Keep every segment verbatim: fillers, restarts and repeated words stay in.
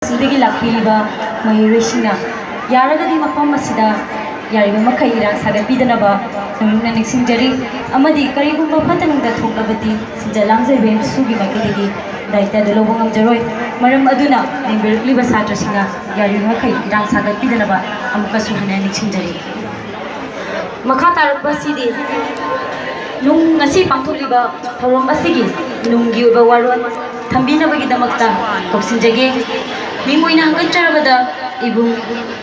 ꯁꯤꯡꯗꯒꯤ ꯂꯥꯛꯄꯤꯔꯤꯕ ꯃꯍꯩꯔꯣꯏꯁꯤꯡꯅ ꯌꯥꯔꯒꯗꯤ ꯃꯐꯝ ꯑꯁꯤꯗ ꯌꯥꯔꯤꯕ ꯃꯈꯩ ꯏꯔꯥꯡ ꯁꯥꯒꯠꯄꯤꯗꯅꯕ ꯅꯧꯅ ꯅꯤꯡꯁꯤꯡꯖꯔꯤ꯫ ꯑꯃꯗꯤ ꯀꯔꯤꯒꯨꯝꯕ ꯐꯠꯇ ꯅꯨꯡꯗ ꯊꯣꯛꯂꯕꯗꯤ ꯁꯤꯟꯖ ꯂꯥꯡꯖ ꯑꯦꯝꯁꯨꯒꯤ ꯃꯥꯏꯀꯩꯗꯒꯤ ꯗꯥꯏꯇ ꯑꯗꯨ ꯂꯧꯕ ꯉꯝꯖꯔꯣꯏ꯫ ꯃꯔꯝ ꯑꯗꯨꯅ ꯂꯦꯡꯕꯤꯔꯛꯂꯤꯕ ꯁꯥꯇ꯭ꯔꯁꯤꯡꯅ ꯌꯥꯔꯤꯕ ꯃꯈꯩ ꯏꯔꯥꯡ ꯁꯥꯒꯠꯄꯤꯗꯅꯕ ꯑꯃꯨꯛꯀꯁꯨ ꯍꯟꯅ ꯅꯤꯡꯁꯤꯡꯖꯔꯤ꯫ ꯃꯈꯥ ꯇꯥꯔꯛꯄ ꯑꯁꯤꯗꯤ ꯅꯨꯡ ꯉꯁꯤ ꯄꯥꯡꯊꯣꯛꯂꯤꯕ ꯊꯧꯔꯝ ꯑꯁꯤꯒꯤ ꯅꯨꯡꯒꯤ ꯑꯣꯏꯕ ꯋꯥꯔꯣꯜ ꯊꯝꯕꯤꯅꯕꯒꯤꯗꯃꯛꯇ ꯀꯧꯁꯤꯟꯖꯒꯦ꯫ ꯃꯤꯡ ꯑꯣꯏꯅ ꯍꯪꯒꯠꯆꯔꯕꯗ ꯏꯕꯨꯡ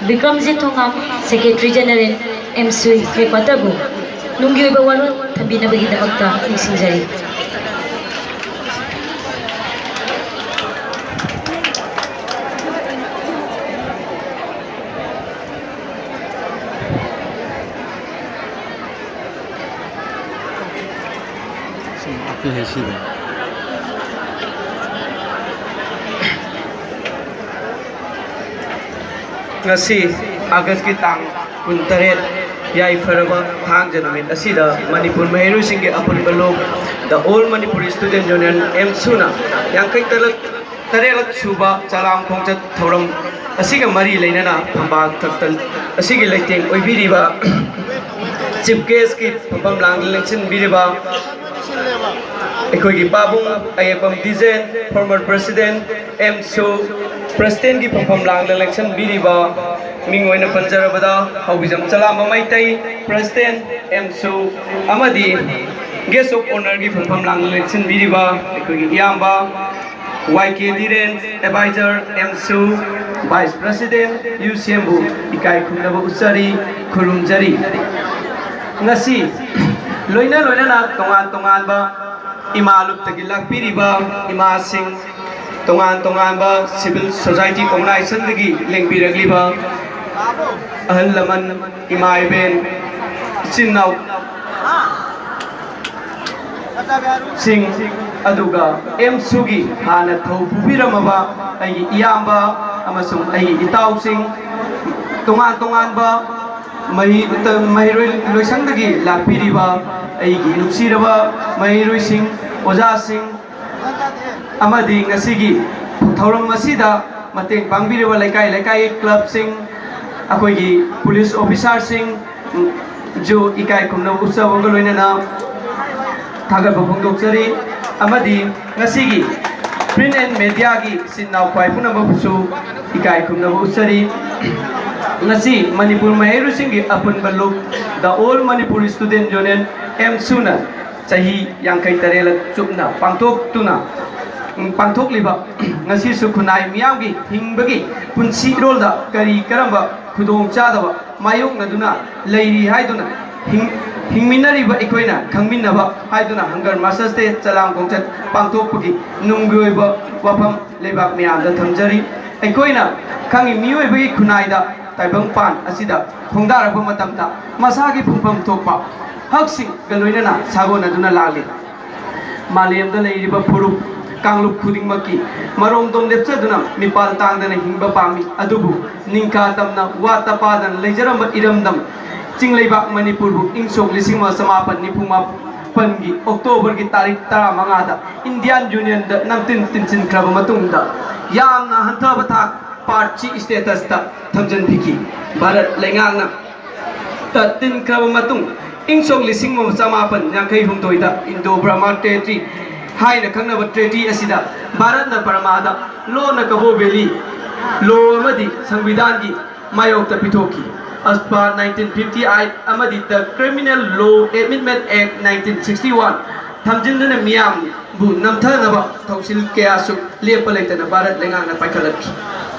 ꯕꯤꯀ꯭ꯔꯝꯖꯤꯠ ꯊꯣꯉꯥꯝ, ꯁꯦꯀ꯭ꯔꯦꯇꯔꯤ ꯖꯦꯅꯔꯦꯜ, ꯑꯦꯝꯁꯨ ꯍꯦꯗꯀ꯭ꯋꯥꯇꯔꯕꯨ ꯅꯨꯡꯒꯤ ꯑꯣꯏꯕ ꯋꯥꯔꯣꯜ ꯊꯝꯕꯤꯅꯕꯒꯤꯗꯃꯛꯇ ꯅꯤꯡꯁꯤꯡꯖꯔꯤ꯫ ꯉꯁꯤ ꯑꯥꯒꯁꯀꯤ ꯇꯥꯡ ꯀꯨꯟꯇꯔꯦꯠ, ꯌꯥꯏꯐꯔꯕ ꯊꯥꯡꯖ ꯅꯨꯃꯤꯠ ꯑꯁꯤꯗ ꯃꯅꯤꯄꯨꯔ ꯃꯍꯩꯔꯣꯏꯁꯤꯡꯒꯤ ꯑꯄꯨꯟꯕ ꯂꯨꯞ, The All Manipur Student Union, ꯑꯦꯝꯁꯨꯅ ꯌꯥꯡꯈꯩ ꯇꯔꯦꯠ ꯇꯔꯦꯠꯂꯛ ꯁꯨꯕ ꯆꯂꯥꯝ ꯈꯣꯡꯆꯠ ꯊꯧꯔꯝ ꯑꯁꯤꯒ ꯃꯔꯤ ꯂꯩꯅꯅ ꯐꯝꯕꯥꯛ ꯊꯛꯇ ꯑꯁꯤꯒꯤ ꯂꯩꯇꯦꯡ ꯑꯣꯏꯕꯤꯔꯤꯕ, ꯆꯤꯐ ꯒꯦꯁꯀꯤ ꯐꯝꯐꯝ ꯂꯥꯡꯗ ꯂꯦꯡꯁꯤꯟꯕꯤꯔꯤꯕ ꯑꯩꯈꯣꯏꯒꯤ ꯄꯥꯕꯨꯡ ꯑꯌꯦꯛꯄꯝ ꯗꯤꯖꯦꯟ, ꯐꯣꯔꯃꯔ ꯄ꯭ꯔꯁꯤꯗꯦꯟ, ꯑꯦꯝꯁꯨ ꯄ꯭ꯔꯁꯤꯗꯦꯟꯒꯤ ꯐꯝꯐꯝ ꯂꯥꯡꯗ ꯂꯦꯡꯁꯤꯟꯕꯤꯔꯤꯕ, ꯃꯤꯡ ꯑꯣꯏꯅ ꯄꯟꯖꯔꯕꯗ ꯍꯧꯕꯤꯖꯝ ꯆꯂꯥꯝꯕ ꯃꯩꯇꯩ, ꯄ꯭ꯔꯁꯤꯗꯦꯟ, ꯑꯦꯝꯁꯨ, ꯑꯃꯗꯤ ꯒꯦꯁ ꯑꯣꯐ ꯑꯣꯅꯔꯒꯤ ꯐꯝꯐꯝ ꯂꯥꯡꯗ ꯂꯦꯡꯁꯤꯟꯕꯤꯔꯤꯕ ꯑꯩꯈꯣꯏꯒꯤ ꯏꯌꯥꯝꯕ ꯋꯥꯏ ꯀꯦ ꯙꯤꯔꯦꯟ, ꯑꯦꯗꯚꯥꯏꯖꯔ ꯑꯦꯝꯁꯨ, ꯚꯥꯏꯁ ꯄ꯭ꯔꯁꯤꯗꯦꯟ ꯌꯨ ꯁꯤ ꯑꯦꯝꯕꯨ ꯏꯀꯥꯏ ꯈꯨꯝꯅꯕ ꯎꯠꯆꯔꯤ, ꯈꯨꯔꯨꯝꯖꯔꯤ꯫ ꯉꯁꯤ ꯂꯣꯏꯅ ꯂꯣꯏꯅꯅ ꯇꯣꯉꯥꯟ ꯇꯣꯉꯥꯟꯕ ꯏꯃꯥ ꯂꯨꯞꯇꯒꯤ ꯂꯥꯛꯄꯤꯔꯤꯕ ꯏꯃꯥꯁꯤꯡ, ꯇꯣꯉꯥꯟ ꯇꯣꯉꯥꯟꯕ ꯁꯤꯚꯤꯜ ꯁꯣꯁꯥꯏꯇꯤ ꯑꯣꯔꯒꯅꯥꯏꯖꯦꯁꯟꯗꯒꯤ ꯂꯦꯡꯕꯤꯔꯛꯂꯤꯕ ꯑꯍꯜ ꯂꯃꯟ, ꯏꯃꯥ ꯏꯕꯦꯟ, ꯏꯆꯤꯟ ꯏꯅꯥꯎ ꯁꯤꯡ, ꯑꯗꯨꯒ ꯑꯦꯝꯁꯨꯒꯤ ꯍꯥꯟꯅ ꯊꯧ ꯄꯨꯕꯤꯔꯝꯃꯕ ꯑꯩꯒꯤ ꯏꯌꯥꯝꯕ ꯑꯃꯁꯨꯡ ꯑꯩꯒꯤ ꯏꯇꯥꯎꯁꯤꯡ, ꯇꯣꯉꯥꯟ ꯇꯣꯉꯥꯟꯕ ꯃꯍꯩ-, ꯃꯍꯩꯔꯣꯏ ꯂꯣꯏꯁꯪꯗꯒꯤ ꯂꯥꯛꯄꯤꯔꯤꯕ ꯑꯩꯒꯤ ꯅꯨꯡꯁꯤꯔꯕ ꯃꯍꯩꯔꯣꯏꯁꯤꯡ, ꯑꯣꯖꯥꯁꯤꯡ, ꯑꯃꯗꯤ ꯉꯁꯤꯒꯤ ꯊꯧꯔꯝ ꯑꯁꯤꯗ ꯃꯇꯦꯡ ꯄꯥꯡꯕꯤꯔꯤꯕ ꯂꯩꯀꯥꯏ ꯂꯩꯀꯥꯏꯒꯤ ꯀ꯭ꯂꯕꯁꯤꯡ, ꯑꯩꯈꯣꯏꯒꯤ ꯄꯨꯂꯤꯁ ꯑꯣꯐꯤꯁꯥꯔꯁꯤꯡ, ꯖꯨ ꯏꯀꯥꯏ ꯈꯨꯝꯅꯕ ꯎꯠꯆꯕꯒ ꯂꯣꯏꯅꯅ ꯊꯥꯒꯠꯄ ꯐꯣꯡꯗꯣꯛꯆꯔꯤ꯫ ꯑꯃꯗꯤ ꯉꯁꯤꯒꯤ ꯄ꯭ꯔꯤꯟ ꯑꯦꯟ ꯃꯦꯗꯤꯌꯥꯒꯤ ꯏꯆꯤꯟ ꯏꯅꯥꯎ ꯈ꯭ꯋꯥꯏ ꯄꯨꯝꯅꯃꯛꯄꯨꯁꯨ ꯏꯀꯥꯏ ꯈꯨꯝꯅꯕ ꯎꯠꯆꯔꯤ꯫ ꯉꯁꯤ ꯃꯅꯤꯄꯨꯔ ꯃꯍꯩꯔꯣꯏꯁꯤꯡꯒꯤ ꯑꯄꯨꯟꯕ ꯂꯨꯞ, ꯗ ꯑꯣꯜ ꯃꯅꯤꯄꯨꯔ ꯁ꯭ꯇꯨꯗꯦꯟ ꯌꯨꯅꯤꯌꯟ, ꯑꯦꯝꯁꯨꯅ ꯆꯍꯤ ꯌꯥꯡꯈꯩ ꯇꯔꯦꯠꯂꯛ ꯆꯨꯞꯅ ꯄꯥꯡꯊꯣꯛꯇꯨꯅ, ꯎꯝ, ꯄꯥꯡꯊꯣꯛꯂꯤꯕ, ꯉꯁꯤꯁꯨ ꯈꯨꯟꯅꯥꯏ ꯃꯤꯌꯥꯝꯒꯤ ꯍꯤꯡꯕꯒꯤ ꯄꯨꯟꯁꯤ ꯏꯔꯣꯜꯗ ꯀꯔꯤ ꯀꯔꯝꯕ ꯈꯨꯗꯣꯡꯆꯥꯗꯕ ꯃꯥꯌꯣꯛꯅꯗꯨꯅ ꯂꯩꯔꯤ ꯍꯥꯏꯗꯨꯅ ꯍꯤꯡ-, ꯍꯤꯡꯃꯤꯟꯅꯔꯤꯕ ꯑꯩꯈꯣꯏꯅ ꯈꯪꯃꯤꯟꯅꯕ ꯍꯥꯏꯗꯨꯅ ꯍꯪꯒꯔ ꯃꯥꯁꯇꯔꯁ ꯗꯦ ꯆꯂꯥꯝ ꯈꯣꯡꯆꯠ ꯄꯥꯡꯊꯣꯛꯄꯒꯤ ꯅꯨꯡꯒꯤ ꯑꯣꯏꯕ ꯋꯥꯐꯝ ꯂꯩꯕꯥꯛ ꯃꯤꯌꯥꯝꯗ ꯊꯝꯖꯔꯤ꯫ ꯑꯩꯈꯣꯏꯅ ꯈꯪꯉꯤ, ꯃꯤꯑꯣꯏꯕꯒꯤ ꯈꯨꯟꯅꯥꯏꯗ ꯇꯥꯏꯕꯪꯄꯥꯟ ꯑꯁꯤꯗ ꯈꯣꯡꯗꯥꯔꯛꯄ ꯃꯇꯝꯗ ꯃꯁꯥꯒꯤ ꯐꯪꯐꯝ ꯊꯣꯛꯄ ꯍꯛꯁꯤꯡꯒ ꯂꯣꯏꯅꯅ ꯁꯥꯒꯣꯟꯅꯗꯨꯅ ꯂꯥꯛꯂꯤ꯫ ꯃꯥꯂꯦꯝꯗ ꯂꯩꯔꯤꯕ ꯐꯨꯔꯨꯞ ꯀꯥꯡꯂꯨꯞ ꯈꯨꯗꯤꯡꯃꯛꯀꯤ ꯃꯔꯣꯝꯗꯣꯝ ꯂꯦꯞꯆꯗꯨꯅ ꯃꯤꯄꯥꯜ ꯇꯥꯡꯗꯅ ꯍꯤꯡꯕ ꯄꯥꯝꯃꯤ꯫ ꯑꯗꯨꯕꯨ ꯅꯤꯡꯈꯥ ꯇꯝꯅ ꯋꯥꯠꯇ ꯄꯥꯗꯅ ꯂꯩꯖꯔꯝꯕ ꯏꯔꯝꯗꯝ ꯆꯤꯡꯂꯩꯕꯥꯛ ꯃꯅꯤꯄꯨꯔꯕꯨ ꯏꯪ ꯁꯣꯛ ꯂꯤꯁꯤꯡ ꯑꯃ ꯆꯃꯥꯄꯟ ꯅꯤꯐꯨ ꯃꯥꯄꯟꯒꯤ ꯑꯣꯛꯇꯣꯕꯔꯒꯤ ꯇꯥꯔꯤꯛ ꯇꯔꯥꯃꯉꯥꯗ ꯏꯟꯗꯤꯌꯥꯟ ꯌꯨꯅꯤꯌꯟꯗ ꯅꯝꯇꯤꯟ ꯇꯤꯟꯁꯤꯟꯈ꯭ꯔꯕ ꯃꯇꯨꯡꯗ ꯌꯥꯝꯅ ꯍꯟꯊꯕ ꯊꯥꯛ ꯄꯥꯔꯠꯁꯤ ꯁ꯭ꯇꯦꯇꯁꯇ ꯊꯝꯖꯤꯟꯕꯤꯈꯤ꯫ ꯚꯥꯔꯠ ꯂꯩꯉꯥꯛꯅ ꯇ ꯇꯤꯟꯈ꯭ꯔꯕ ꯃꯇꯨꯡ, ꯏꯪ ꯁꯣꯛ ꯂꯤꯁꯤꯡ ꯑꯃ ꯆꯃꯥꯄꯟ ꯌꯥꯡꯈꯩ ꯍꯨꯝꯗꯣꯏꯗ ꯏꯟꯗꯣ ꯕꯔꯃꯥ ꯇ꯭ꯔꯦꯇꯤ ꯍꯥꯏꯅ ꯈꯪꯅꯕ ꯇ꯭ꯔꯦꯇꯤ ꯑꯁꯤꯗ ꯚꯥꯔꯠꯅ ꯕꯔꯃꯥꯗ ꯂꯣꯟꯅ ꯀꯕꯣ ꯚꯦꯂꯤ ꯂꯣ ꯑꯃꯗꯤ ꯁꯪꯕꯤꯙꯥꯟꯒꯤ ꯃꯥꯌꯣꯛꯇ ꯄꯤꯊꯣꯛꯈꯤ꯫ ꯑꯁꯄꯥ ꯅꯥꯏꯟꯇꯤꯟ ꯐꯤꯐꯇꯤ ꯑꯩꯠ ꯑꯃꯗꯤ ꯗ ꯀ꯭ꯔꯤꯃꯤꯅꯦꯜ ꯂꯣ ꯑꯦꯃꯦꯟꯗꯃꯦꯟꯠ ꯑꯦꯛ ꯅꯥꯏꯟꯇꯤꯟ ꯁꯤꯛꯁꯇꯤ ꯋꯥꯟ ꯊꯝꯖꯤꯟꯗꯨꯅ ꯃꯤꯌꯥꯝꯕꯨ ꯅꯝꯊꯅꯕ ꯊꯧꯁꯤꯜ ꯀꯌꯥꯁꯨ ꯂꯦꯞꯄ ꯂꯩꯇꯅ ꯚꯥꯔꯠ ꯂꯩꯉꯥꯛꯅ ꯄꯥꯏꯈꯠꯂꯛꯈꯤ꯫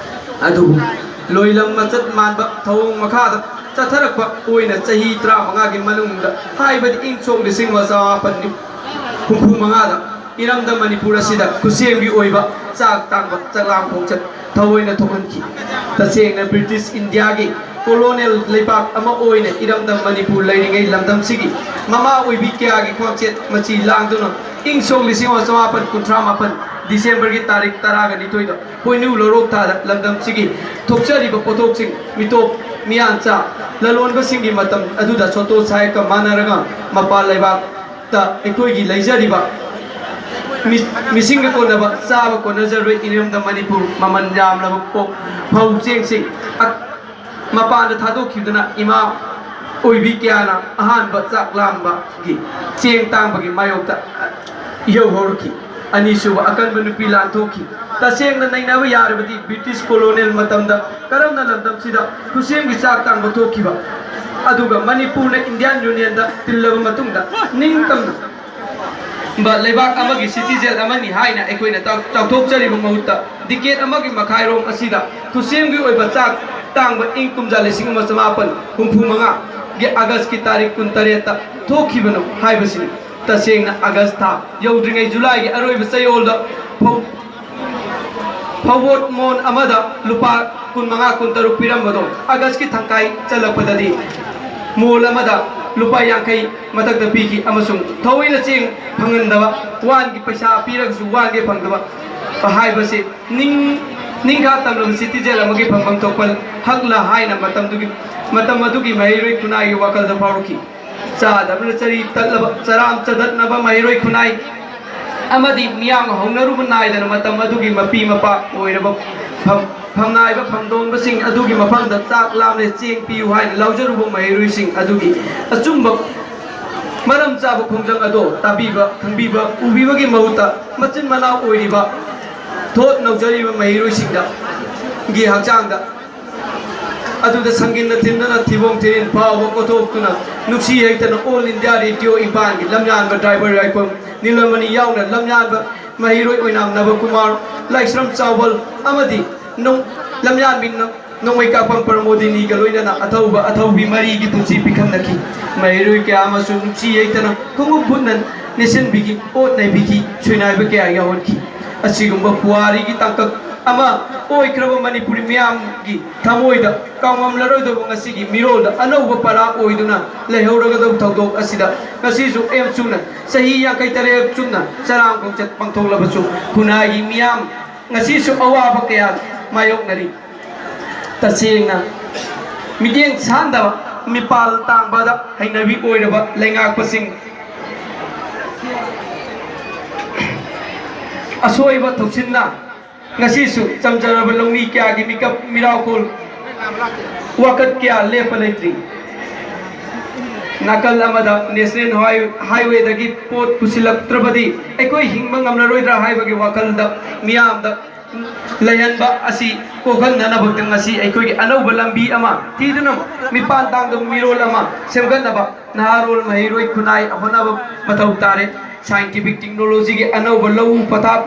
ꯑꯗꯨꯕꯨ ꯂꯣꯏꯂꯝ ꯃꯆꯠ ꯃꯥꯟꯕ ꯊꯧꯑꯣꯡ ꯃꯈꯥꯗ ꯆꯠꯊꯔꯛꯄ ꯑꯣꯏꯅ ꯆꯍꯤ ꯇꯔꯥꯃꯉꯥꯒꯤ ꯃꯅꯨꯡꯗ, ꯍꯥꯏꯕꯗꯤ ꯏꯪ ꯁꯣꯛ ꯂꯤꯁꯤꯡ ꯑꯃ ꯆꯃꯥꯄꯟ ꯍꯨꯝꯐꯨ ꯃꯉꯥꯗ ꯏꯔꯝꯗꯝ ꯃꯅꯤꯄꯨꯔ ꯑꯁꯤꯗ ꯈꯨꯠꯁꯦꯝꯒꯤ ꯑꯣꯏꯕ ꯆꯥꯛ ꯇꯥꯡꯕ ꯆꯥꯛꯂꯥꯝ ꯈꯣꯡꯆꯠ ꯊꯑꯣꯏꯅ ꯊꯣꯛꯍꯟꯈꯤ꯫ ꯇꯁꯦꯡꯅ ꯕ꯭ꯔꯤꯇꯤꯁ ꯏꯟꯗꯤꯌꯥꯒꯤ ꯀꯣꯂꯣꯅꯤꯌꯦꯜ ꯂꯩꯕꯥꯛ ꯑꯃ ꯑꯣꯏꯅ ꯏꯔꯝꯗꯝ ꯃꯅꯤꯄꯨꯔ ꯂꯩꯔꯤꯉꯩ ꯂꯝꯗꯝꯁꯤꯒꯤ ꯃꯃꯥ ꯑꯣꯏꯕꯤ ꯀꯌꯥꯒꯤ ꯈ꯭ꯋꯥꯡꯆꯦꯠ ꯃꯆꯤ ꯂꯥꯡꯗꯨꯅ ꯏꯪ ꯁꯣꯛ ꯂꯤꯁꯤꯡ ꯑꯃ ꯆꯃꯥꯄꯟ ꯀꯨꯟꯊ꯭ꯔꯥ ꯃꯥꯄꯟ ꯗꯤꯁꯦꯝꯕꯔꯒꯤ ꯇꯥꯔꯤꯛ ꯇꯔꯥꯒ ꯅꯤꯊꯣꯏꯗ ꯄꯣꯏꯅꯨ ꯂꯧꯔꯣꯛ ꯊꯥꯗ ꯂꯝꯗꯝꯁꯤꯒꯤ ꯊꯣꯛꯆꯔꯤꯕ ꯄꯣꯠꯊꯣꯛꯁꯤꯡ ꯃꯤꯇꯣꯞ ꯃꯤꯌꯥꯟꯆꯥ ꯂꯂꯣꯟꯕꯁꯤꯡꯒꯤ ꯃꯇꯝ ꯑꯗꯨꯗ ꯁꯣꯇꯣ ꯁꯥꯍꯦꯕꯀ ꯃꯥꯟꯅꯔꯒ ꯃꯄꯥꯟ ꯂꯩꯕꯥꯛꯇ ꯑꯩꯈꯣꯏꯒꯤ ꯂꯩꯖꯔꯤꯕ ꯃꯤ-, ꯃꯤꯁꯤꯡꯒ ꯀꯣꯟꯅꯕ, ꯆꯥꯕ ꯀꯣꯟꯅꯖꯔꯣꯏ ꯏꯔꯝꯗꯝ ꯃꯅꯤꯄꯨꯔ, ꯃꯃꯜ ꯌꯥꯝꯂꯕ ꯄꯣ-, ꯐꯧ ꯆꯦꯡꯁꯤꯡ ꯑ-, ꯃꯄꯥꯟꯗ ꯊꯥꯗꯣꯛꯈꯤꯕꯗꯨꯅ ꯏꯃꯥ ꯑꯣꯏꯕꯤ ꯀꯌꯥꯅ ꯑꯍꯥꯟꯕ ꯆꯥꯛ ꯂꯥꯝꯕꯒꯤ ꯆꯦꯡ ꯇꯥꯡꯕꯒꯤ ꯃꯥꯌꯣꯛꯇ ꯏꯍꯧ ꯍꯧꯔꯛꯈꯤ꯫ ꯑꯅꯤꯁꯨꯕ ꯑꯀꯟꯕ ꯅꯨꯄꯤ ꯂꯥꯟ ꯊꯣꯛꯈꯤ꯫ ꯇꯁꯦꯡꯅ ꯅꯩꯅꯕ ꯌꯥꯔꯕꯗꯤ ꯕ꯭ꯔꯤꯇꯤꯁ ꯀꯣꯂꯣꯅꯤꯌꯦꯜ ꯃꯇꯝꯗ ꯀꯔꯝꯅ ꯂꯝꯗꯝꯁꯤꯗ ꯈꯨꯠꯁꯦꯝꯒꯤ ꯆꯥꯛ ꯇꯥꯡꯕ ꯊꯣꯛꯈꯤꯕ, ꯑꯗꯨꯒ ꯃꯅꯤꯄꯨꯔꯅ ꯏꯟꯗꯤꯌꯥꯟ ꯌꯨꯅꯤꯌꯟꯗ ꯇꯤꯜꯂꯕ ꯃꯇꯨꯡꯗ ꯅꯤꯡꯇꯝꯅ ꯕ ꯂꯩꯕꯥꯛ ꯑꯃꯒꯤ ꯁꯤꯇꯤꯖꯦꯟ ꯑꯃꯅꯤ ꯍꯥꯏꯅ ꯑꯩꯈꯣꯏꯅ ꯆꯥꯎ-, ꯆꯥꯎꯊꯣꯛꯆꯔꯤꯕ ꯃꯍꯨꯠꯇ ꯗꯤꯀꯦꯠ ꯑꯃꯒꯤ ꯃꯈꯥꯏꯔꯣꯝ ꯑꯁꯤꯗ ꯈꯨꯠꯁꯦꯝꯒꯤ ꯑꯣꯏꯕ ꯆꯥꯛ ꯇꯥꯡꯕ ꯏꯪ ꯀꯨꯝꯖꯥ ꯂꯤꯁꯤꯡ ꯑꯃ ꯆꯃꯥꯄꯟ ꯍꯨꯝꯐꯨ ꯃꯉꯥꯒꯤ ꯑꯥꯒꯁꯀꯤ ꯇꯥꯔꯤꯛ ꯀꯨꯟꯇꯔꯦꯠꯇ ꯊꯣꯛꯈꯤꯕꯅꯣ ꯍꯥꯏꯕꯁꯤꯅꯤ꯫ ꯇꯁꯦꯡꯅ ꯑꯥꯒꯁ ꯊꯥ ꯌꯧꯗ꯭ꯔꯤꯉꯩ ꯖꯨꯂꯥꯏꯒꯤ ꯑꯔꯣꯏꯕ ꯆꯌꯣꯜꯗ ꯐꯧ-, ꯐꯧꯕꯣꯠ ꯃꯣꯟ ꯑꯃꯗ ꯂꯨꯄꯥ ꯀꯨꯟꯃꯉꯥ, ꯀꯨꯟꯇꯔꯨꯛ ꯄꯤꯔꯝꯕꯗꯣ ꯑꯥꯒꯁꯀꯤ ꯇꯪꯈꯥꯏ ꯆꯜꯂꯛꯄꯗꯗꯤ ꯃꯣꯜ ꯑꯃꯗ ꯂꯨꯄꯥ ꯌꯥꯡꯈꯩ ꯃꯊꯛꯇ ꯄꯤꯈꯤ ꯑꯃꯁꯨꯡ ꯊꯑꯣꯏꯅ ꯆꯦꯡ ꯐꯪꯍꯟꯗꯕ, ꯋꯥꯟꯒꯤ ꯄꯩꯁꯥ ꯄꯤꯔꯒꯁꯨ ꯋꯥꯟꯒꯤ ꯐꯪꯗꯕ ꯍꯥꯏꯕꯁꯤ ꯅꯤꯡ-, ꯅꯤꯡꯈꯥ ꯇꯝꯂꯕ ꯁꯤꯇꯤꯖꯦꯟ ꯑꯃꯒꯤ ꯐꯪꯐꯝ ꯊꯣꯛꯄ ꯍꯛꯂ ꯍꯥꯏꯅ ꯃꯇꯝꯗꯨꯒꯤ, ꯃꯇꯝ ꯑꯗꯨꯒꯤ ꯃꯍꯩꯔꯣꯏ ꯈꯨꯟꯅꯥꯏꯒꯤ ꯋꯥꯈꯜꯗ ꯐꯥꯎꯔꯛꯈꯤ꯫ ꯆꯥꯗꯕꯅ ꯆꯔꯤ ꯇꯠꯂꯕ, ꯆꯔꯥꯝ ꯆꯗꯠꯅꯕ ꯃꯍꯩꯔꯣꯏ ꯈꯨꯟꯅꯥꯏ ꯑꯃꯗꯤ ꯃꯤꯌꯥꯝ ꯍꯧꯅꯔꯨꯕ ꯅꯥꯏꯗꯅ ꯃꯇꯝ ꯑꯗꯨꯒꯤ ꯃꯄꯤ ꯃꯄꯥ ꯑꯣꯏꯔꯕ ꯐꯝ-, ꯐꯝꯅꯥꯏꯕ ꯐꯝꯗꯣꯡꯕꯁꯤꯡ ꯑꯗꯨꯒꯤ ꯃꯐꯝꯗ ꯆꯥꯛ ꯂꯥꯝꯂꯦ, ꯆꯦꯡ ꯄꯤꯌꯨ ꯍꯥꯏꯅ ꯂꯥꯎꯖꯔꯨꯕ ꯃꯍꯩꯔꯣꯏꯁꯤꯡ ꯑꯗꯨꯒꯤ ꯑꯆꯨꯝꯕ ꯃꯔꯝ ꯆꯥꯕ ꯈꯣꯡꯖꯪ ꯑꯗꯣ ꯇꯥꯕꯤꯕ, ꯈꯪꯕꯤꯕ, ꯎꯕꯤꯕꯒꯤ ꯃꯍꯨꯠꯇ ꯃꯆꯤꯟ ꯃꯅꯥꯎ ꯑꯣꯏꯔꯤꯕ, ꯊꯣꯠ ꯅꯧꯖꯔꯤꯕ ꯃꯍꯩꯔꯣꯏꯁꯤꯡꯗ ꯒꯤ ꯍꯛꯆꯥꯡꯗ ꯑꯗꯨꯗ ꯁꯪꯒꯤꯟꯅ ꯊꯤꯟꯗꯨꯅ ꯊꯤꯕꯣꯡ ꯊꯤꯔꯤꯟ ꯐꯥꯎꯕ ꯀꯣꯊꯣꯛꯇꯨꯅ ꯅꯨꯡꯁꯤ ꯍꯩꯇꯅ ꯑꯣꯜ ꯏꯟꯗꯤꯌꯥ ꯔꯦꯗꯤꯑꯣ ꯏꯝꯐꯥꯜꯒꯤ ꯂꯝꯌꯥꯟꯕ ꯗ꯭ꯔꯥꯏꯚꯔ ꯌꯥꯏꯐꯝ ꯅꯤꯂꯃꯅꯤ ꯌꯥꯎꯅ ꯂꯝꯌꯥꯟꯕ ꯃꯍꯩꯔꯣꯏ ꯑꯣꯏꯅꯥꯝ ꯅꯕꯀꯨꯃꯥꯔ, ꯂꯥꯏꯁ꯭ꯔꯝ ꯆꯥꯎꯕꯜ ꯑꯃꯗꯤ ꯅꯣꯡ-, ꯂꯝꯌꯥꯟꯕꯤ ꯅꯣꯡ-, ꯅꯣꯡꯃꯩ ꯀꯥꯞꯄꯝ ꯄ꯭ꯔꯃꯣꯗꯤꯅꯤꯒ ꯂꯣꯏꯅꯅ ꯑꯊꯧꯕ ꯑꯊꯧꯕꯤ ꯃꯔꯤꯒꯤ ꯄꯨꯟꯁꯤ ꯄꯤꯈꯝꯅꯈꯤ꯫ ꯃꯍꯩꯔꯣꯏ ꯀꯌꯥ ꯑꯃꯁꯨ ꯅꯨꯡꯁꯤ ꯌꯩꯇꯅ ꯈꯣꯡꯎꯞ ꯕꯨꯠꯅ ꯅꯦꯠꯁꯤꯟꯕꯤꯈꯤ, ꯑꯣꯠ ꯅꯩꯕꯤꯈꯤ, ꯁꯣꯏꯅꯥꯏꯕ ꯀꯌꯥ ꯌꯥꯎꯍꯟꯈꯤ꯫ ꯑꯁꯤꯒꯨꯝꯕ ꯄꯨꯋꯥꯔꯤꯒꯤ ꯇꯥꯡꯀꯛ ꯑꯃ ꯑꯣꯏꯈ꯭ꯔꯕ ꯃꯅꯤꯄꯨꯔꯤ ꯃꯤꯌꯥꯝꯒꯤ ꯊꯃꯣꯏꯗ ꯀꯥꯎꯉꯝꯂꯔꯣꯏꯗꯕ ꯉꯁꯤꯒꯤ ꯃꯤꯔꯣꯜꯗ ꯑꯅꯧꯕ ꯄꯔꯥ ꯑꯣꯏꯗꯨꯅ ꯂꯩꯍꯧꯔꯒꯗꯕ ꯊꯧꯗꯣꯛ ꯑꯁꯤꯗ ꯉꯁꯤꯁꯨ ꯑꯦꯝ ꯆꯨꯝꯅ ꯆꯍꯤ ꯌꯥꯡꯈꯩ ꯇꯔꯦꯠ ꯆꯨꯝꯅ ꯆꯔꯥꯡ ꯈꯣꯡꯆꯠ ꯄꯥꯡꯊꯣꯛꯂꯕꯁꯨ ꯈꯨꯟꯅꯥꯏꯒꯤ ꯃꯤꯌꯥꯝ ꯉꯁꯤꯁꯨ ꯑꯋꯥꯕ ꯀꯌꯥ ꯃꯥꯌꯣꯛꯅꯔꯤ꯫ ꯇꯁꯦꯡꯅ ꯃꯤꯠꯌꯦꯡ ꯁꯥꯟꯗꯕ, ꯃꯤꯄꯥꯜ ꯇꯥꯡꯕꯗ ꯍꯩꯅꯕꯤ ꯑꯣꯏꯔꯕ ꯂꯩꯉꯥꯛꯄꯁꯤꯡ ꯑꯁꯣꯏꯕ ꯊꯧꯁꯤꯟꯅ ꯉꯁꯤꯁꯨ ꯆꯝꯖꯔꯕ ꯂꯧꯃꯤ ꯀꯌꯥꯒꯤ ꯃꯤꯀꯞ ꯃꯤꯔꯥꯎꯈꯣꯜ ꯋꯥꯀꯠ ꯀꯌꯥ ꯂꯦꯞꯄ ꯂꯩꯇ꯭ꯔꯤ꯫ ꯅꯥꯀꯜ ꯑꯃꯗ ꯅꯦꯁꯅꯦꯜ ꯍꯥꯏ-, ꯍꯥꯏꯋꯦꯗꯒꯤ ꯄꯣꯠ ꯄꯨꯁꯤꯜꯂꯛꯇ꯭ꯔꯕꯗꯤ ꯑꯩꯈꯣꯏ ꯍꯤꯡꯕ ꯉꯝꯂꯔꯣꯏꯗ꯭ꯔꯥ ꯍꯥꯏꯕꯒꯤ ꯋꯥꯈꯜꯗ ꯃꯤꯌꯥꯝꯗ ꯂꯩꯍꯟꯕ ꯑꯁꯤ ꯀꯣꯛꯍꯟꯅꯅꯕ ꯉꯁꯤ ꯑꯩꯈꯣꯏꯒꯤ ꯑꯅꯧꯕ ꯂꯝꯕꯤ ꯑꯃ ꯊꯤꯗꯨꯅ ꯃꯤꯄꯥꯟ ꯇꯥꯡꯗꯕ ꯃꯤꯔꯣꯜ ꯑꯃ ꯁꯦꯝꯒꯠꯅꯕ ꯅꯍꯥꯔꯣꯜ ꯃꯍꯩꯔꯣꯏ ꯈꯨꯟꯅꯥꯏ ꯍꯣꯠꯅꯕ ꯃꯊꯧ ꯇꯥꯔꯦ꯫ ꯁꯥꯏꯟꯇꯤꯐꯤꯛ ꯇꯦꯛꯅꯣꯂꯣꯖꯤꯒꯤ ꯑꯅꯧꯕ ꯂꯧꯎ ꯄꯊꯥꯞ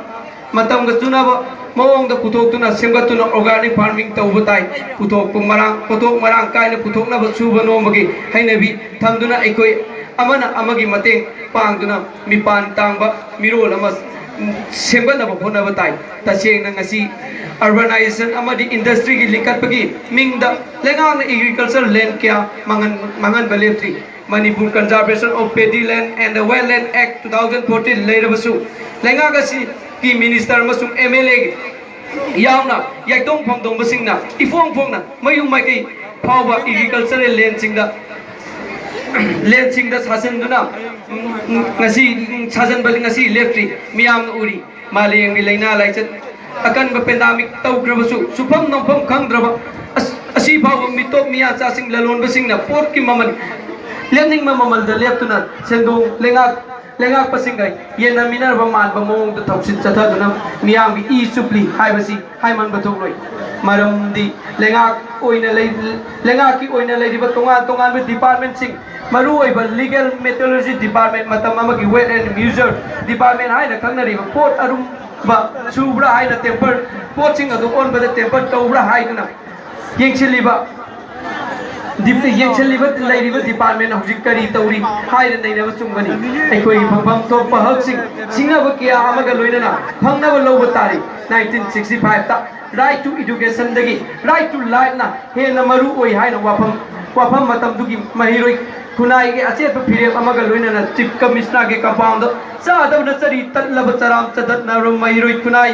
ꯃꯇꯝꯒ ꯆꯨꯅꯕ ꯃꯑꯣꯡꯗ ꯄꯨꯊꯣꯛꯇꯨꯅ ꯁꯦꯝꯒꯠꯇꯨꯅ ꯑꯣꯔꯒꯥꯅꯤꯛ ꯐꯥꯔꯃꯤꯡ ꯇꯧꯕ ꯇꯥꯏ꯫ ꯄꯨꯊꯣꯛꯄ ꯃꯔꯥꯡ, ꯄꯣꯊꯣꯛ ꯃꯔꯥꯡ ꯀꯥꯏꯅ ꯄꯨꯊꯣꯛꯅꯕ ꯁꯨꯕ ꯅꯣꯝꯕꯒꯤ ꯍꯩꯅꯕꯤ ꯊꯝꯗꯨꯅ ꯑꯩꯈꯣꯏ ꯑꯃꯅ ꯑꯃꯒꯤ ꯃꯇꯦꯡ ꯄꯥꯡꯗꯨꯅ ꯃꯤꯄꯥꯟ ꯇꯥꯡꯕ ꯃꯤꯔꯣꯜ ꯑꯃ ꯁꯦꯝꯒꯠꯅꯕ ꯍꯣꯠꯅꯕ ꯇꯥꯏ꯫ ꯇꯁꯦꯡꯅ ꯉꯁꯤ ꯑꯔꯕꯅꯥꯏꯖꯦꯁꯟ ꯑꯃꯗꯤ ꯏꯟꯗꯁꯇ꯭ꯔꯤꯒꯤ ꯂꯤꯡꯈꯠꯄꯒꯤ ꯃꯤꯡꯗ ꯂꯩꯉꯥꯛꯅ ꯑꯦꯒ꯭ꯔꯤꯀꯜꯆꯔ ꯂꯦꯟ ꯀꯌꯥ ꯃꯥꯡꯍꯟ-, ꯃꯥꯡꯍꯟꯕ ꯂꯦꯞꯇ꯭ꯔꯤ꯫ Manipur Conservation of Paddy Land and the Wetland Act two thousand fourteen ꯂꯩꯔꯕꯁꯨ, ꯂꯩꯉꯥꯛ ꯑꯁꯤꯒꯤ ꯃꯤꯅꯤꯁꯇꯔ ꯑꯃꯁꯨꯡ ꯑꯦꯝ ꯑꯦꯜ ꯑꯦ ꯌꯥꯎꯅ ꯌꯥꯏꯇꯣꯡ ꯐꯝꯗꯣꯡꯕꯁꯤꯡꯅ ꯏꯐꯣꯡ ꯐꯣꯡꯅ ꯃꯌꯨꯝ ꯃꯥꯏꯀꯩ ꯐꯥꯎꯕ ꯑꯦꯒ꯭ꯔꯤꯀꯜꯆꯔꯦꯜ ꯂꯦꯟꯁꯤꯡꯗ, ꯂꯦꯟꯁꯤꯡꯗ ꯁꯥꯖꯟꯗꯨꯅ, ꯎꯝ, ꯎꯝ, ꯉꯁꯤ, ꯎꯝ, ꯁꯥꯖꯟꯕ ꯉꯁꯤ ꯂꯦꯞꯇ꯭ꯔꯤ꯫ ꯃꯤꯌꯥꯝꯅ ꯎꯔꯤ꯫ ꯃꯥꯂꯦꯝꯒꯤ ꯂꯥꯏꯅꯥ ꯂꯥꯏꯆꯠ ꯑꯀꯟꯕ ꯄꯦꯟꯗꯥꯃꯤꯛ ꯇꯧꯈ꯭ꯔꯕꯁꯨ, ꯁꯨꯐꯝ ꯅꯣꯝꯐꯝ ꯈꯪꯗ꯭ꯔꯕ ꯑꯁ-, ꯑꯁꯤ ꯐꯥꯎꯕ ꯃꯤꯇꯣꯞ ꯃꯤꯌꯥꯆꯥꯁꯤꯡ, ꯂꯂꯣꯟꯕꯁꯤꯡꯅ ꯄꯣꯠꯀꯤ ꯃꯃꯜ ꯂꯦꯞꯅꯤꯡꯕ ꯃꯃꯜꯗ ꯂꯦꯞꯇꯨꯅ ꯁꯦꯟꯗꯣꯡ ꯂꯩꯉꯥꯛ, ꯂꯩꯉꯥꯛꯄꯁꯤꯡꯒ ꯌꯦꯟꯅꯃꯤꯟꯅꯔꯕ ꯃꯥꯟꯕ ꯃꯑꯣꯡꯗ ꯊꯧꯁꯤꯜ ꯆꯠꯊꯗꯨꯅ ꯃꯤꯌꯥꯝꯒꯤ ꯏ ꯆꯨꯞꯂꯤ ꯍꯥꯏꯕꯁꯤ ꯍꯥꯏꯃꯟꯕ ꯊꯣꯛꯂꯣꯏ꯫ ꯃꯔꯝꯗꯤ ꯂꯩꯉꯥꯛ ꯑꯣꯏꯅ ꯂꯩ-, ꯂꯩꯉꯥꯛꯀꯤ ꯑꯣꯏꯅ ꯂꯩꯔꯤꯕ ꯇꯣꯉꯥꯟ ꯇꯣꯉꯥꯟꯕ ꯗꯤꯄꯥꯔꯠꯃꯦꯟꯁꯤꯡ, ꯃꯔꯨꯑꯣꯏꯕ ꯂꯤꯒꯦꯜ ꯃꯦꯇꯔꯣꯂꯣꯖꯤ ꯗꯤꯄꯥꯔꯠꯃꯦꯟ, ꯃꯇꯝ ꯑꯃꯒꯤ ꯋꯦꯠ ꯑꯦꯟ ꯃꯤꯖꯔ ꯗꯤꯄꯥꯔꯠꯃꯦꯟ ꯍꯥꯏꯅ ꯈꯪꯅꯔꯤꯕ, ꯄꯣꯠ ꯑꯔꯨꯝꯕ ꯁꯨꯕ꯭ꯔꯥ ꯍꯥꯏꯅ ꯇꯦꯝꯄꯔ, ꯄꯣꯠꯁꯤꯡ ꯑꯗꯨ ꯑꯣꯟꯕꯗ ꯇꯦꯝꯄꯔ ꯇꯧꯕ꯭ꯔꯥ ꯍꯥꯏꯗꯨꯅ ꯌꯦꯡꯁꯤꯜꯂꯤꯕ ꯗꯤꯞ-, ꯌꯦꯡꯁꯤꯜꯂꯤꯕ ꯂꯩꯔꯤꯕ ꯗꯤꯄꯥꯔꯠꯃꯦꯟ ꯍꯧꯖꯤꯛ ꯀꯔꯤ ꯇꯧꯔꯤ ꯍꯥꯏꯅ ꯅꯩꯅꯕ ꯆꯨꯝꯒꯅꯤ꯫ ꯑꯩꯈꯣꯏꯒꯤ ꯐꯪꯐꯝ ꯊꯣꯛꯄ ꯍꯛꯁꯤꯡ ꯁꯤꯡꯅꯕ ꯀꯌꯥ ꯑꯃꯒ ꯂꯣꯏꯅꯅ ꯐꯪꯅꯕ ꯂꯧꯕ ꯇꯥꯔꯤ꯫ Nineteen sixty five ꯇ right to education ꯗꯒꯤ right to life ꯅ ꯍꯦꯟꯅ ꯃꯔꯨ ꯑꯣꯏ ꯍꯥꯏꯅ ꯋꯥꯐꯝ, ꯋꯥꯐꯝ ꯃꯇꯝꯗꯨꯒꯤ ꯃꯍꯩꯔꯣꯏ ꯈꯨꯟꯅꯥꯏꯒꯤ ꯑꯆꯦꯠꯄ ꯐꯤꯔꯦꯞ ꯑꯃꯒ ꯂꯣꯏꯅꯅ ꯆꯤꯐ ꯀꯃꯤꯁꯅꯔꯒꯤ ꯀꯝꯄꯥꯎꯟꯗ ꯆꯥꯗꯕꯅ ꯆꯔꯤ ꯇꯠꯂꯕ ꯆꯔꯥꯝ ꯆꯗꯠꯅꯔꯕ ꯃꯍꯩꯔꯣꯏ ꯈꯨꯟꯅꯥꯏ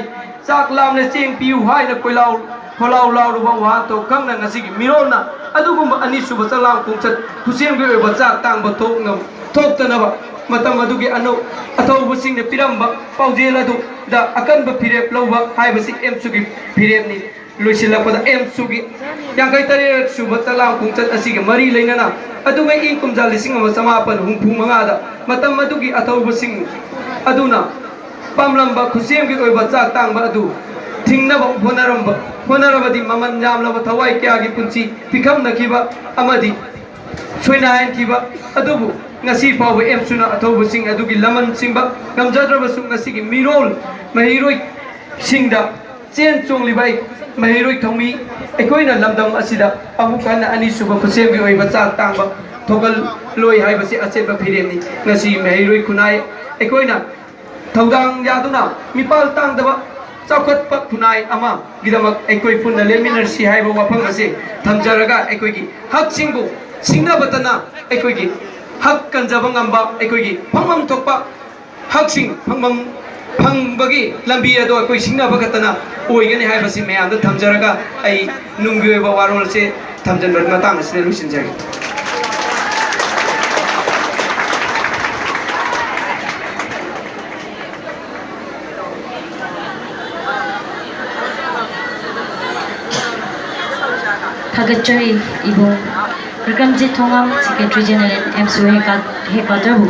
ꯆꯥꯛ ꯂꯥꯝꯅ ꯆꯦꯡ ꯄꯤꯌꯨ ꯍꯥꯏꯅ ꯀꯣꯏꯂꯥꯎ ꯈꯣꯜꯂꯥꯎ ꯂꯥꯎꯔꯨꯕ ꯋꯥꯍꯟꯊꯣꯛ ꯈꯪꯅ ꯉꯁꯤꯒꯤ ꯃꯤꯔꯣꯜꯅ ꯑꯗꯨꯒꯨꯝꯕ ꯑꯅꯤꯁꯨꯕ ꯆꯂꯥꯡ ꯈꯣꯡꯆꯠ ꯈꯨꯠꯁꯦꯝꯒꯤ ꯑꯣꯏꯕ ꯆꯥꯛ ꯇꯥꯡꯕ ꯊꯣꯛꯅ-, ꯊꯣꯛꯇꯅꯕ ꯃꯇꯝ ꯑꯗꯨꯒꯤ ꯑꯅꯧ-, ꯑꯊꯧꯕꯁꯤꯡꯅ ꯄꯤꯔꯝꯕ ꯄꯥꯎꯖꯦꯜ ꯑꯗꯨꯗ ꯑꯀꯟꯕ ꯐꯤꯔꯦꯞ ꯂꯧꯕ ꯍꯥꯏꯕꯁꯤ ꯑꯦꯝꯁꯨꯒꯤ ꯐꯤꯔꯦꯞꯅꯤ꯫ ꯂꯣꯏꯁꯤꯜꯂꯛꯄꯗ ꯑꯦꯝꯁꯨꯒꯤ ꯌꯥꯡꯈꯩ ꯇꯔꯦꯠ ꯁꯨꯕ ꯆꯂꯥꯡ ꯈꯣꯡꯆꯠ ꯑꯁꯤꯒ ꯃꯔꯤ ꯂꯩꯅꯅ ꯑꯗꯨꯉꯩ ꯏꯪ ꯀꯨꯝꯖꯥ ꯂꯤꯁꯤꯡ ꯑꯃ ꯆꯃꯥꯄꯟ ꯍꯨꯝꯐꯨ ꯃꯉꯥꯗ ꯃꯇꯝ ꯑꯗꯨꯒꯤ ꯑꯊꯧꯕꯁꯤꯡ ꯑꯗꯨꯅ ꯄꯥꯝꯂꯝꯕ ꯈꯨꯠꯁꯦꯝꯒꯤ ꯑꯣꯏꯕ ꯆꯥꯛ ꯇꯥꯡꯕ ꯑꯗꯨ ꯊꯤꯡꯅꯕ ꯍꯣꯠꯅꯔꯝꯕ, ꯍꯣꯠꯅꯔꯕꯗꯤ ꯃꯃꯜ ꯌꯥꯝꯂꯕ ꯊꯋꯥꯏ ꯀꯌꯥꯒꯤ ꯄꯨꯟꯁꯤ ꯄꯤꯈꯝꯅꯈꯤꯕ ꯑꯃꯗꯤ ꯁꯣꯏꯅꯥꯏꯍꯟꯈꯤꯕ ꯑꯗꯨꯕꯨ ꯉꯁꯤ ꯐꯥꯎꯕ ꯑꯦꯝꯁꯨꯅ ꯑꯊꯧꯕꯁꯤꯡ ꯑꯗꯨꯒꯤ ꯂꯃꯟ ꯆꯤꯡꯕ ꯉꯝꯖꯗ꯭ꯔꯕꯁꯨ ꯉꯁꯤꯒꯤ ꯃꯤꯔꯣꯜ ꯃꯍꯩꯔꯣꯏꯁꯤꯡꯗ ꯆꯦꯟ ꯆꯣꯡꯂꯤꯕ ꯑꯩ ꯃꯍꯩꯔꯣꯏ ꯊꯧꯃꯤ ꯑꯩꯈꯣꯏꯅ ꯂꯝꯗꯝ ꯑꯁꯤꯗ ꯑꯃꯨꯛ ꯍꯟꯅ ꯑꯅꯤꯁꯨꯕ ꯈꯨꯠꯁꯦꯝꯒꯤ ꯑꯣꯏꯕ ꯆꯥꯛ ꯇꯥꯡꯕ ꯊꯣꯛꯍꯜꯂꯣꯏ ꯍꯥꯏꯕꯁꯤ ꯑꯆꯦꯠꯄ ꯐꯤꯔꯦꯞꯅꯤ꯫ ꯉꯁꯤ ꯃꯍꯩꯔꯣꯏ ꯈꯨꯟꯅꯥꯏ ꯑꯩꯈꯣꯏꯅ ꯊꯧꯗꯥꯡ ꯌꯥꯗꯨꯅ ꯃꯤꯄꯥꯜ ꯇꯥꯡꯗꯕ ꯆꯥꯎꯈꯠꯄ ꯈꯨꯟꯅꯥꯏ ꯑꯃꯒꯤꯗꯃꯛ ꯑꯩꯈꯣꯏ ꯄꯨꯟꯅ ꯂꯦꯞꯃꯤꯟꯅꯔꯁꯤ ꯍꯥꯏꯕ ꯋꯥꯐꯝ ꯑꯁꯤ ꯊꯝꯖꯔꯒ ꯑꯩꯈꯣꯏꯒꯤ ꯍꯛꯁꯤꯡꯕꯨ ꯁꯤꯡꯅꯕꯇꯅ ꯑꯩꯈꯣꯏꯒꯤ ꯍꯛ ꯀꯟꯖꯕ ꯉꯝꯕ, ꯑꯩꯈꯣꯏꯒꯤ ꯐꯪꯐꯝ ꯊꯣꯛꯄ ꯍꯛꯁꯤꯡ ꯐꯪꯐꯝ ꯐꯪꯕꯒꯤ ꯂꯝꯕꯤ ꯑꯗꯣ ꯑꯩꯈꯣꯏ ꯁꯤꯡꯅꯕ ꯈꯛꯇꯅ ꯑꯣꯏꯒꯅꯤ ꯍꯥꯏꯕꯁꯤ ꯃꯌꯥꯝꯗ ꯊꯝꯖꯔꯒ ꯑꯩ ꯅꯨꯡꯒꯤ ꯑꯣꯏꯕ ꯋꯥꯔꯣꯜ ꯑꯁꯤ ꯊꯝꯖꯤꯟꯕ ꯃꯇꯥꯡ ꯑꯁꯤꯗ ꯂꯣꯏꯁꯤꯟꯖꯔꯒꯦ꯫ ꯊꯥꯒꯠꯆꯔꯤ ꯏꯕꯨꯡ ꯕꯤꯀ꯭ꯔꯝꯖꯤꯠ ꯊꯣꯉꯥꯝ, Secretary General, ꯑꯦꯝꯁꯨ headquarter ꯕꯨ꯫